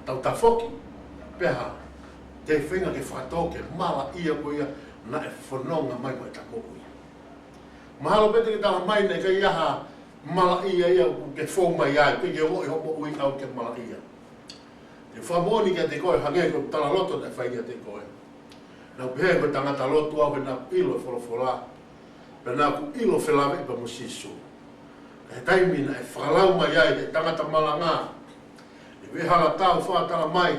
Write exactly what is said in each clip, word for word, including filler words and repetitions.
Tau tafoki, pea te u feinga ke fakatō ki he malaʻia ko ia naʻe fononga mai mo ʻeta moʻui. Mahalo pē te ke tala mai naʻe ʻikai ha malaʻia ia ʻoku ke fou mai ai, ʻikai ke ongoʻi hoʻo moʻui ʻaʻau ki he malaʻia. Te u fakamoʻoni kiate koe, hangē ko e talaloto naʻe fai kiate koe. Naʻá ku pehē ko e tangata lotu au he naʻá ku ʻilo e folofola. Pea naʻá ku ʻilo felāveʻi pea mo Sīsū. Ka ʻi he taimi naʻe fakalau mai ai ʻe he tangata malanga, ʻi he veʻehala tau fakatala mai,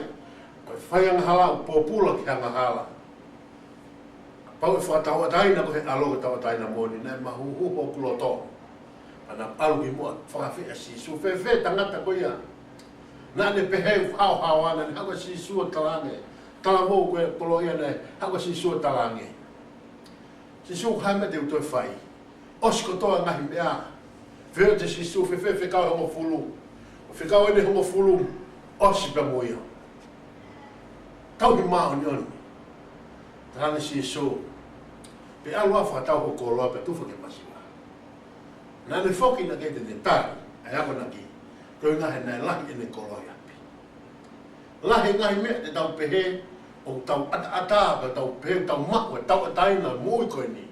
ko e fai angahala ʻoku pōpula ki he angahala. Kapau ʻe fakatauʻatāina koe ʻe he ʻAlo, ko e tauʻatāina moʻoni, naʻe mahuhuhu hoku loto. Pea naʻá ku ʻalu ki muʻa ʻo fakaafeʻi ʻa Sīsū. Fēfē tangata ko ia? Naʻá ne pehē ʻoku haohaoa, naʻá ne haʻu ʻa Sīsū ʻo talaange. Talavou ko ē, kolo ia naʻe haʻu ʻa Sīsū ʻo talaange. Sīsū, ko e hā e meʻa te u toe fai? ʻOsi kotoa e ngaahi meʻa. Fehuʻi ʻe Sīsū, fēfē fekau ʻe hongofulu? ʻO fekau ʻene hongofulu, ʻosi pē mo ia. Tauhi māʻoniʻoni. Talaange ʻe Sīsū, pea ʻalu ā ʻo fakatau hoʻo koloa pea tufa ki he masiva. Naʻá ne foki naʻe ʻikai te ne tali ʻa e akonaki, koeʻuhi he naʻe lahi ʻene koloa ʻi ʻapi. Lahi e ngaahi meʻa te tau pehē ʻoku tau ʻataʻatā, pea tau pehē ʻoku tau maʻu e tauʻatāina ʻo e moʻui ko eni.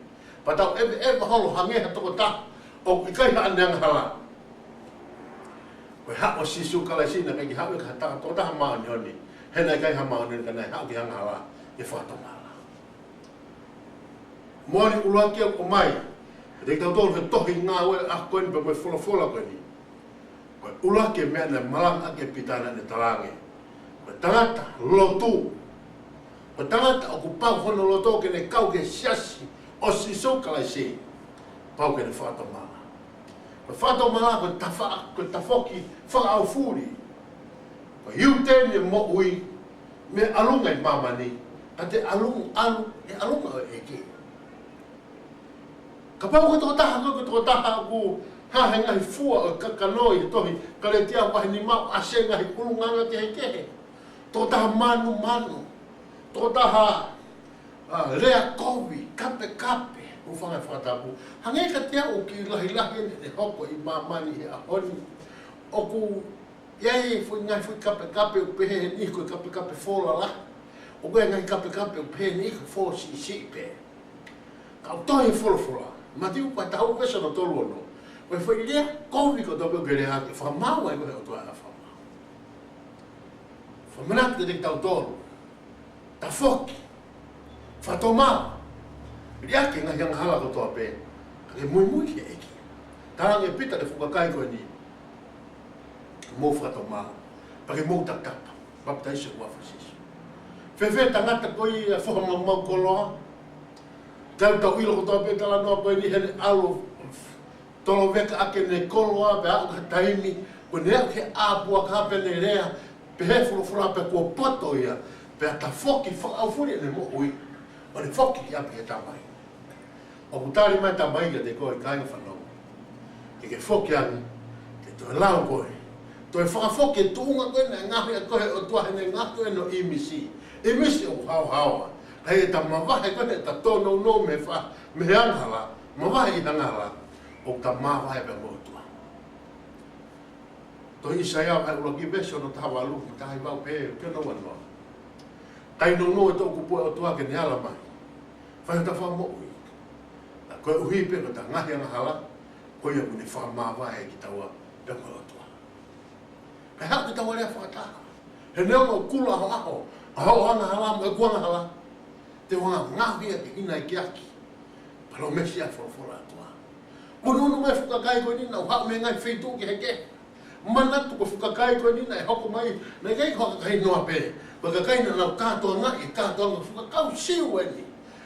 Pea tau ʻeveʻeva holo hangē ha tokotaha ʻoku ʻikai haʻane angahala. Ko e haʻu ʻa Sīsū Kalaisi naʻe ʻikai ke haʻu ia ko ha tokotaha māʻoniʻoni, he naʻe ʻikai ha māʻoniʻoni ka naʻe haʻu ki he angahala, ke fakatomala. Moʻoni, ʻuluaki ʻoku ʻomai kiate kitautolu he tohi Ngāue ʻaho ko eni pea mo e folofola ko eni. Ko e ʻuluaki meʻa naʻe malanga ʻaki ʻe Pita naʻá ne talaange, ko e tangata lotu, ko e tangata ʻoku pau hono loto ke ne kau ki he siasi ʻo Sīsū Kalaisi, pau ke ne fakatomala. Ko e fakatomala ko e tafa-, ko e tafoki fakaʻaufuli. Ko e U-turn e moʻui, mei he ʻalunga ʻi māmani, ka te ʻalu, ʻalu, he ʻalunga ʻo e ʻEiki. Kapau ko e tokotaha, ko e tokotaha ʻoku hā he ngaahi fua ʻo e kakano ʻi he tohi Kalētia vahe nima, ʻasi e ngaahi ʻulungaanga kehekehe. Tokotaha manumanu. Tokotaha, ʻa, lea kovi, kapekape, ʻoku fanga fakatapu. Hangē kiate au ʻoku kiʻi lahilahi ʻene, ʻene hoko ʻi māmani he ʻaho ni. ʻOku ʻi ai e foʻi ngaahi foʻi kapekape ʻoku pehē ʻe he niʻihi ko e kapekape fō lalahi. ʻOku ʻi ai e ngaahi kapekape ʻoku pehē ʻe he niʻihi ko e fō siʻisiʻi pē. Ka ʻoku tohi he folofola, Mātiu vahe taha ua veesi hono tolu ono, ko e foʻi lea kovi kotoa pē ʻoku ke lea ʻaki, fakamaau ai koe ʻe he ʻOtua ʻa e fakamaau. Fakamanatu kiate kitautolu. Tafoki. Fakatomala. Liʻaki e ngaahi angahala kotoa pē. Ka ke muimui ki he ʻEiki. Talaange ʻe Pita ki he fuʻu kakai ko eni, mou fakatomala. Pea ke mou takitaki. Papitaiso ʻi he huafa ʻo Sīsū. Fēfē tangata ko ia foha maumau koloa? Tau tau ʻilo kotoa pē talanoa ko eni, heʻene ʻalu toloveka ʻaki ʻene koloa, pea aʻu ki he taimi ko ʻene aʻu ki he ʻā puaka pea ne lea, pehē folofola pea kuo poto ia, pea tafoki fakaʻaufuli ʻene moʻui, ʻo ne foki ki ʻapi ki he tamai. ʻOku tali mai e tamai kiate koe, kāinga fanongo, ke ke foki ange, ke toe lau koe, toe fakafoki e tuʻunga ko ē naʻe ngaohi ʻaki koe ʻe he ʻOtua, he naʻe ngaohi koe ʻi hono ʻīmisi. ʻĪmisi ʻoku haohaoa. Ka ʻi heʻeta mavahe ko ē, heʻeta tōnounou mei he fa-, mei he angahala, mavahe ʻi he angahala, ʻoku ta mavahe pē mo e ʻOtua. Tohi ʻĪsaia vahe ʻuluaki veesi hono taha valu, mo e taha hiva ʻoku pehē, ke nounou. Kae nounou e toʻukupu ʻo e ʻOtua ke ne ala mai, fai hota fakamoʻui. Ka koeʻuhi pē ko ʻeta ngaahi angahala, ko ia ʻoku ne fakamavahe kitaua pea mo e ʻOtua. Kae haʻu kitaua ʻo lea fakataha. He neongo ʻoku kula ʻahoʻaho ʻa hoʻo angahala mo ʻeku angahala, te u hanga ʻo ngaohi ia ke hina ʻekiaki. Palōmesi ʻa e folofola ʻa e ʻOtua. Ko e ʻunuʻunu mai e fuʻu kakai ko eni naʻa nau haʻu mei he ngaahi feituʻu kehekehe. Manatu ko e fuʻu kakai ko eni naʻe hoko mai, naʻe ʻikai ko ha kakai noa pē. Ko e kakai naʻa nau kātoangaʻi, kātoanga fuʻu kakai Siu eni.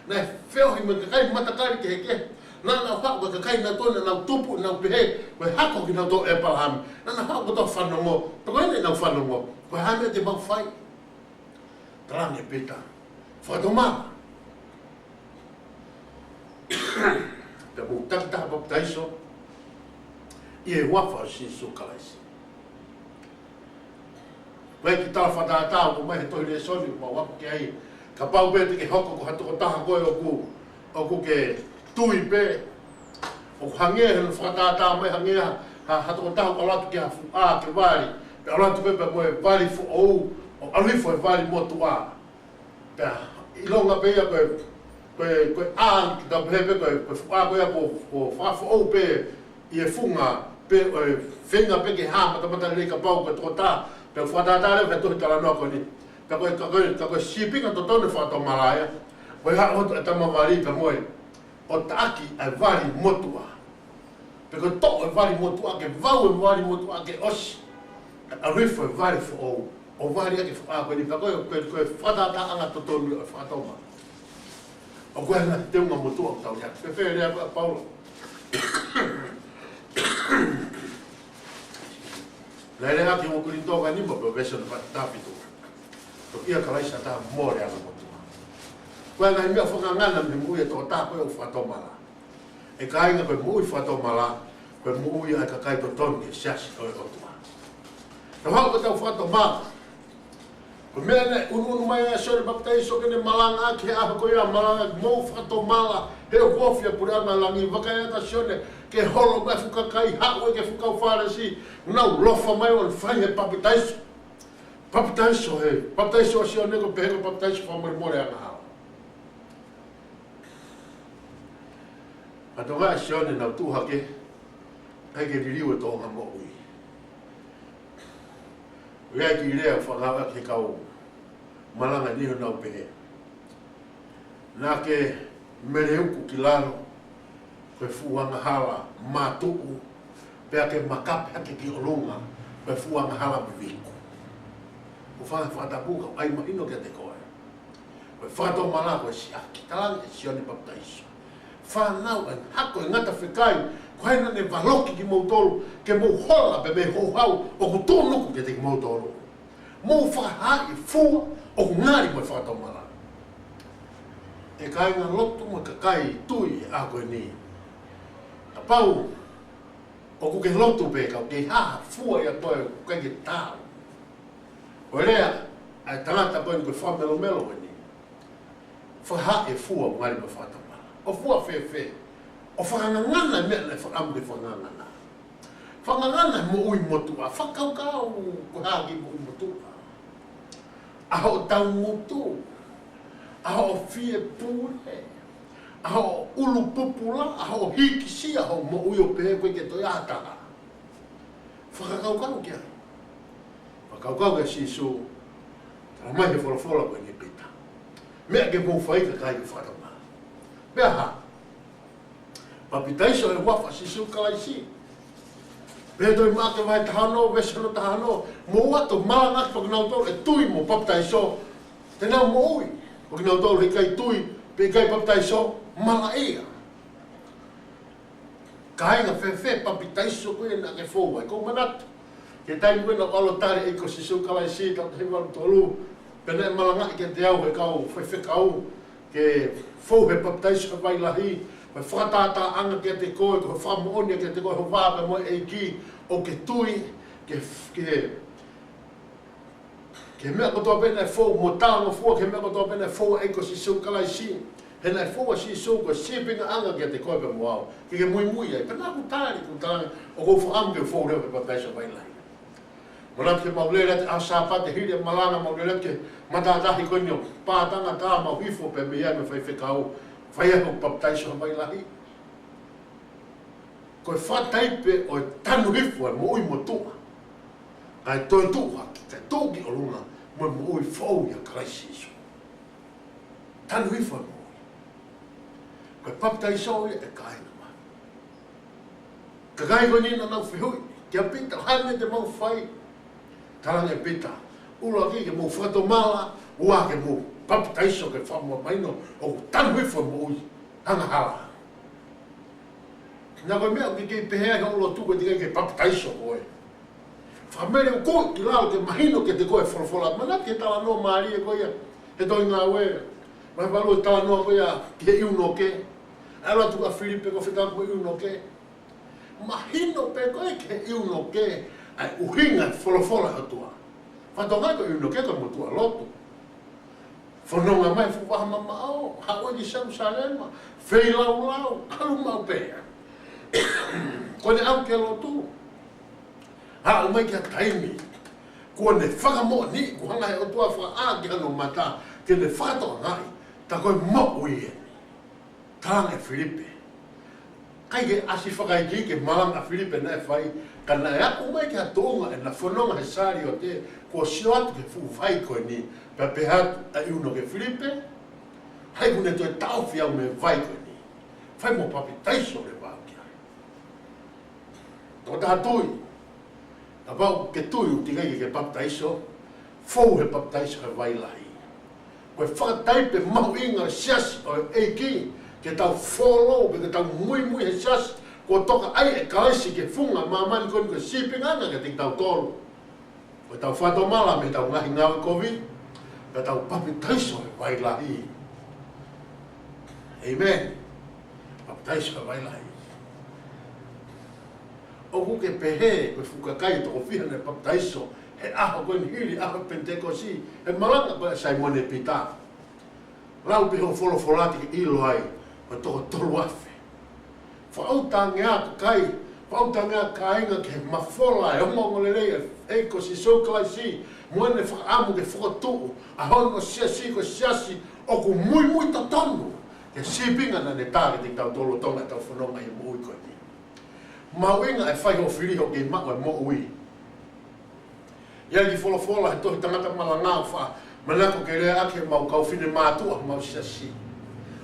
Naʻe feohi mo e kakai matakali kehekehe. Naʻa nau haʻu ko e kakai naʻa nau tupu, nau pehē, ko e hako kinautolu ʻo ʻĒpalahame. Naʻa nau haʻu kotoa ʻo fanongo, pea ko eni naʻa nau fanongo. Ko e hā e meʻa te mau fai? Talaange ʻe Pita, fakatomala. Pea mou takitaha papitaiso ʻi he huafa ʻo Sīsū Kalaisi. Ko e kiʻi tala fakatātā ʻoku ʻomai he tohi lēsoni ʻoku mau ako ki ai. Kapau pē te ke hoko ko ha tokotaha koe ʻoku, ʻoku ke tui pē, ʻoku hangē he fakatātā mai hangē ha, ha, ha tokotaha ʻoku ʻalu atu ki ha fuʻu ʻā ke vali, Pea ʻalu atu pē pea mo e vali foʻou, ʻo ʻalu hifo he vali motuʻa. Pea ʻilonga pē ia ko e, ko e, ko e ʻā, ka pehē pē ko e, ko e fuʻu ʻā ko ia ko, ko e fakafoʻou pē ʻi he funga pē, ʻo e feinga pē ke hā matamata lelei kapau ko e tokotaha, pea fakatātā leva he tohi talanoa ko eni. Ka ko e, ka ko e, ka ko e sīpinga totonu e fakatomala ia, ko e haʻu atu e tama vali pea mo e, ʻo taʻaki ʻa e vali motuʻa. Pe ko e toʻo e vali motuʻa ke vau e vali motuʻa ke ʻosi. Ka ʻalu hifo e vali foʻou, ʻo vali ʻaki e fuʻu ʻā ko eni, ka ko e, ko e, ko e fakatātāʻanga totonu ia ʻo e fakatomala. ʻOku ʻi ai e ngaahi teunga motuʻa ʻoku tau ʻi ai. Fēfē e lea ko ē ʻa Paula? Naʻe lea ki he ua Kolinitō vahe nima pea veesi hono fā ki he taha fitu. Toki ʻia Kalaisi ha taha mo e leanga motuʻa. Ko e ngaahi meʻa fakangangana mei he moʻui ʻa e tokotaha ko ē ʻoku fakatomala. ʻE kāinga, ko e moʻui fakatomala, ko e moʻui ʻa e kakai totonu ki he siasi ʻo e ʻOtua. Ka haʻu ko ʻetau fakatomala. Ko e meʻa naʻe ʻunuʻunu mai ai ʻa Sione Papitaiso ke ne malangaʻaki he ʻaho ko ia, malangaʻaki, mou fakatomala, he ʻoku ofi ʻa e puleʻanga ʻo langi. Vakai atu ʻa Sione, ke holo mai e fuʻu kakai, haʻu e fuʻu kau Fālesi, nau lofa mai ʻo nau fai he papitaiso. Papitaiso he, papitaiso ʻa Sione ko e pehē ko e papitaiso fakamolemole angahala. Ka toki ʻai ʻa Sione, nau tuʻu hake, ʻai ke liliu e tōʻonga moʻui. ʻOku ʻi ai e kiʻi lea ʻoku fakangāueʻaki ʻe he kau malanga ni ʻo nau pehē, naʻa ke meleuku ki lalo, ko e fuʻu angahala mātuʻu, pea ke makape hake ki ʻolunga, ko e fuʻu angahala viviku. ʻOku faka-, fakatapu ka ʻai mahino kiate koe. Ko e fakatomala ko e siʻaki, talaange ʻe Sione Papitaiso. Fānau ʻa e hako ʻo e ngata fekai, ko hai naʻa ne valoki kimoutolu, ke mou hola pē mei he houhau ʻoku tuʻunuku kiate kimoutolu. Mou fakahaaʻi e fua ʻoku ngali mo e fakatomala. ʻE kāinga, lotu mo e kakai tui ʻa ko eni. Kapau ʻoku ke lotu pē ka ʻoku ʻikai ha fua ʻia koe, ʻoku ʻikai ke taau. Ko e lea ʻa e tangata ko eni ko e fakamelomelo ko eni. Fakahaaʻi e fua ʻoku ngali mo e fakatomala. ʻO fua fēfē? ʻO fakangangana e meʻa naʻe fakaʻamu ke fakangangana. Fakangangana e moʻui motuʻa, fakakaukau ko e hā e kiʻi moʻui motuʻa. ʻA hoʻo taungutu, ʻa hoʻo fiepule, ʻa hoʻo ʻulupupula, ʻa hoʻo hīkisia hoʻo moʻui ʻo pehē ʻoku ʻikai ke toe ʻi ai ha taha. Fakakaukau ki ai. Fakakaukau kia Sīsū, talamai ʻe he folofola ko eni, Pita, meʻa ke mou fai, kakai, ke fakatomala. Meʻa hā? Papitaiso he huafa ʻo Sīsū Kalaisi. Pea toki Maʻake vahe taha ono, veesi hono taha ono, mou ō atu ʻo malangaʻaki ʻa kinautolu ʻe tui mo papitaiso, te nau moʻui. Ko kinautolu he ʻikai tui, pe ʻikai papitaiso, malaʻia. Kāinga, fēfē e papitaiso ko ē naʻa ke fou ai? ʻOku ou manatu ki he taimi ko ē naʻa ku ʻalu ʻo tali e ʻEiki ko Sīsū Kalaisi, taʻu taha hiva valu tolu, pea naʻe malangaʻi kiate au ʻe he kau faifekau ke fou he papitaiso he vai lahi, ko e fakatātāʻanga kiate koe, ko e fakamoʻoni kiate koe ho vā pea mo e ʻEiki, ʻo ke tui, ke, ke Ki he meʻa kotoa pē naʻe fou, mo talangofua ki he meʻa kotoa pē naʻe fou ʻa e ʻEiki ko Sīsū Kalaisi. He naʻe fou ʻa Sīsū ko e sīpingaʻanga kiate koe pea mo au. Ke ke muimui ai. Pea naʻa ku tali, ku tali, ʻoku ou fakaʻamu ke fou leva he papitaiso vai lahi. Manatu ki heʻemau lele atu he Sāpate hili e malanga, mau lele atu ki he matātahi ko eni ʻo Pātanga, tā mau hifo pē mei ai mo e faifekau, fai ai hoku papitaiso vai lahi. Ko e fakataipe ʻo e tanu hifo e moʻui motuʻa, kae toe tuʻu hake, kae tuʻu ki ʻolunga mo e moʻui foʻou ʻia Kalaisi Sīsū. Tanu hifo e moʻui. Ko e papitaiso ia, ʻe kāinga, maʻa e kakai ko eni naʻa nau fehuʻi kia Pita, hā e meʻa te mau fai? Talaange ʻe Pita, ʻuluaki ke mou fakatomala, ua ke mou papitaiso ke fakamahino ʻoku tanu hifo e moʻui angahala. Naʻa ko e meʻa ʻoku ke kei pehē ai hoʻo lotu ko e teʻeki ai ke papitaiso koe. Fakameleuku ki lalo ke mahino kiate koe e folofola. Manatu ki he talanoa mālie ko ia he tohi Ngāue vahe valu, e talanoa ko ia ki he ʻiunoke. ʻAlu atu ʻa Filipe ko e fetau ko e ʻiunoke. Mahino pē ko ē ki he ʻiunoke ʻa e ʻuhinga e folofola ʻa e ʻOtua. Fakatokangaʻi ko e ʻiunoke ko e motuʻa lotu. Fononga mai e fuʻu vaha mamaʻo, haʻu ki Selūsalema, feilaulau, ʻalu maʻu pē. Ko ʻene ʻalu ki he lotu, haʻu mai ki ha taimi Kuo ne fakamoʻoniʻi, kuo hanga he ʻOtua ʻo fakaʻā ki hono mata, ke ne fakatokangaʻi, tā ko e moʻui eni. Talaange ʻe Filipe. ʻIkai ke ʻasi fakaikiiki e malanga ʻa Filipe naʻe fai, ka naʻe aʻu mai ki ha tuʻunga ʻena fononga he saliote, kuo sio atu ki he fuʻu vai ko eni, pea pehē atu ʻa e ʻuno kia Filipe, ʻa ia kuo ne toe taʻofi au mei he vai ko eni. Fai mo papitaiso leva au ki ai. Tokotaha tui, kapau ʻoku ke tui ʻoku teʻeki ai ke ke papitaiso, fou he papitaiso he vai lahi. Ko e fakataipe mahuʻinga ʻo e siasi ʻo e ʻEiki, ke tau follow, pe ke tau muimui he siasi, kuo toka ai ʻe Kalaisi ki he funga māmani ko eni ko e sīpingana kiate kitautolu. Ko ʻetau fakatomala mei heʻetau ngaahi ngāue kovi, pea tau papitaiso he vai lahi. ʻĒmeni. Papitaiso he vai lahi. ʻOku ke pehē, ko e fuʻu kakai ʻe toko fiha naʻe papitaiso he ʻaho ko eni hili ʻaho Penitekosi, he malanga ko ē ʻa Saimone Pita. Lau pē hoʻo folofola te ke ʻilo ai, ko e toko tolu afe. Fakaʻuta ange ā kakai, fakaʻuta ange ā kāinga ki he mafola ʻo e ongoongolelei ʻa e ʻEiki ko Sīsū Kalaisi, mo ʻene fakaʻamu ke fokotuʻu ʻa hono siasi, ko e siasi ʻoku muimui totonu ki he sīpinga naʻa ne tā kiate kitautolu ʻo Tonga ʻetau fononga ʻi he moʻui ko eni. Mahuʻinga e fai hoʻo fili hoʻo kei maʻu e moʻui. ʻI ai e kiʻi folofola he tohi Tangata Malanga ʻoku faʻa manako ke lea ʻaki ʻemau kau finemātuʻa ʻemau siasi.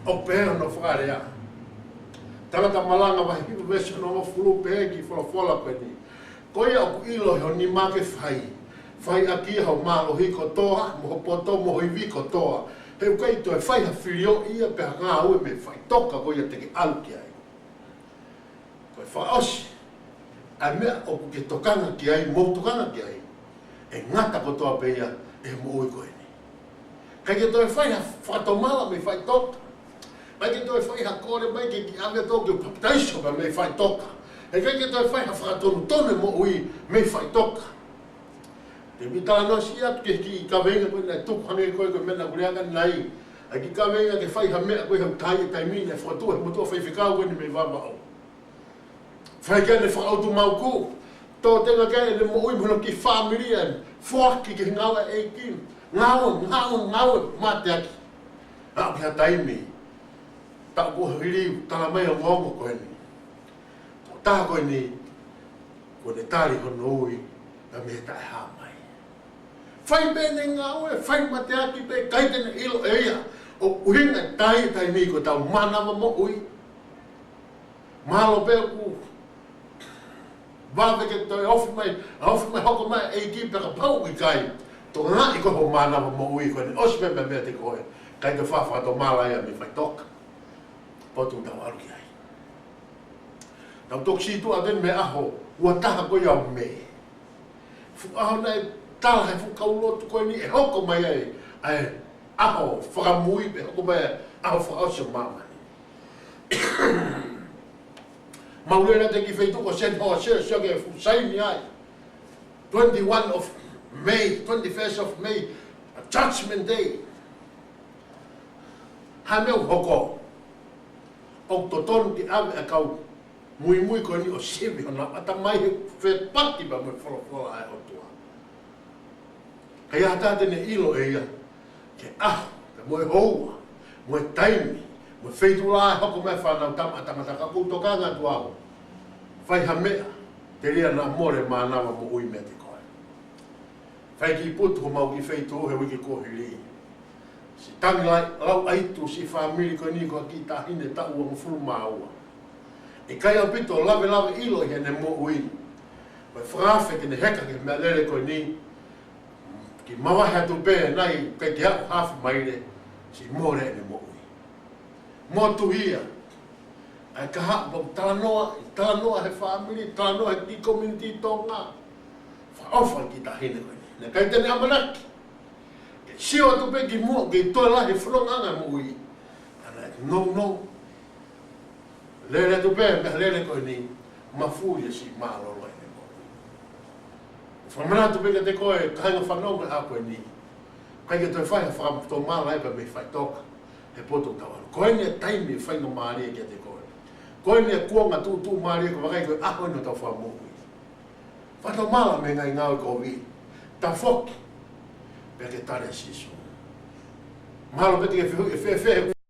ʻOku pehē hono fakalea. Tangata Malanga vahe hiva veesi hono hongofulu, pehē e kiʻi folofola ko eni. Ko ia ʻoku ʻilo ʻi ho nima ke fai, fai ʻaki ia ho mālohi kotoa, mo ho poto, mo ho ivi kotoa. He ʻoku ʻikai toe fai ha filioʻi ia pe ha ngāue mei he faʻitoka ko ia te ke ʻalu ki ai. Ko e fakaʻosi, ʻa e meʻa ʻoku ke tokanga ki ai, mou tokanga ki ai, ʻe ngata kotoa pē ia ʻi he moʻui ko eni. ʻIkai ke toe fai ha fakatomala mei faʻitoka. ʻIkai ke toe fai ha kole mai ke ke ʻave atu ke papitaiso pē mei faʻitoka. ʻIkai ke toe fai ha fakatonutonu e moʻui mei faʻitoka. Te u kiʻi talanoa siʻi atu ki he kiʻi kaveinga ko ē naʻe tuku hangē ko ē ko e meʻa naʻa ku lea ki ai ʻanenai. ʻA e kiʻi kaveinga ke fai ha meʻa ko ē he ʻoku tā e taimi naʻe fokotuʻu he motuʻa faifekau ko eni mei Vavaʻu. Fai ki ai ʻene fakaʻutumauku. Tō tenga ki ai ʻene moʻui mo hono kiʻi fāmili ʻo foaki ki he ngāue ʻa e ʻEiki. Ngāue, ngāue, ngāue, mateaki. Aʻu ki ha taimi. Taʻu kuo hili, tala mai ʻa e ongoongo ko eni. Tokotaha ko eni, kuo ne tali hono ui, pea mei he taʻehāmai. Fai pē ʻene ngāue, fai mateaki pē, ʻikai te ne ʻilo ʻe ia ʻoku ʻuhinga e tā e taimi ko ʻetau mānava moʻui. Mahalo pē ʻoku vave ke toe ofi mai, ʻa e ofi mai hoko mai e ʻEiki pea kapau ʻoku ʻikai. Tokangaʻi ko ho mānava moʻui ko eni, ʻosi pē mei he meʻa te koe. ʻIkai ke faʻa fakatomala ia mei faʻitoka. Potu ʻoku tau ʻalu ki ai. Tau toki sītuʻa atu eni mei he ʻaho ua taha ko ia ʻo Mē. Fuʻu ʻaho naʻe tala he fuʻu kau lotu ko eni ʻe hoko mai ai ʻa e ʻaho fakamui pe hoko mai ai ʻaho fakaʻosi ʻo māmani. Mau lele atu ki he feituʻu ko Saint Paul, sio, sio ki he fuʻu saini ai. Twenty-one of May, twenty-first of May, Judgment Day. Hā e meʻa ʻoku hoko? ʻOku totonu ke ʻave ʻa e kau muimui ko eni ʻo sivi honau ʻatamai he fepaki pea mo e folofola ʻa e ʻOtua. Ka ʻi ai ha taha te ne ʻilo ʻe ia, ki he ʻaho, pea mo e houa, mo e taimi, mo e feituʻu ʻe hoko mai e Fānautama ʻa Tangata, ka ʻoku ou tokanga atu au. Fai ha meʻa, telia naʻa mole mānava moʻui meiate koe. Fai kiʻi putu homau kiʻi feituʻu he uike kuo hili. Siʻi tangi lau ʻaitu siʻi fāmili ko eni ko e kiʻi taʻahine taʻu uofulu mā ua. ʻIkai ʻaupito ʻo lavelaveʻi ʻilo ʻi heʻene moʻui. Ko e fakaafe ke ne heka ki he meʻalele ko eni. Kiʻi mavahe atu pē nai ʻikai ke aʻu hafu maile siʻi mole ʻene moʻui. Motuhia. ʻA e kahaʻu pau talanoa, talanoa he fāmili, talanoa he kiʻi community Tonga. Fakaʻofa kiʻi taʻahine ko eni. Naʻe ʻikai te ne ʻamanaki. Ke sio atu pē ki muʻa, ke toe lahi e fonongaʻanga moʻui. Ana, no, no. Lele atu pē, meʻalele ko eni, mafuli e siʻi mālōlō ʻene moʻui. Fakamanatu pē kiate koe, kāinga fanongo he ʻaho ko eni. ʻIkai ke toe fai ha fakatomala ia pea mei faʻitoka. He potu ʻoku tau ʻalu. Ko eni e taimi faingamālie kiate koe. Ko eni e kuonga tuʻutuʻumālie ko e vakai ko e ʻaho eni ʻo ʻetau fakamoʻui. Fakatomala mei he ngaahi ngāue kovi. tafoki. Pea ke tali ʻa Sīsū. Mahalo pē te ke fehuʻi ʻe fēfē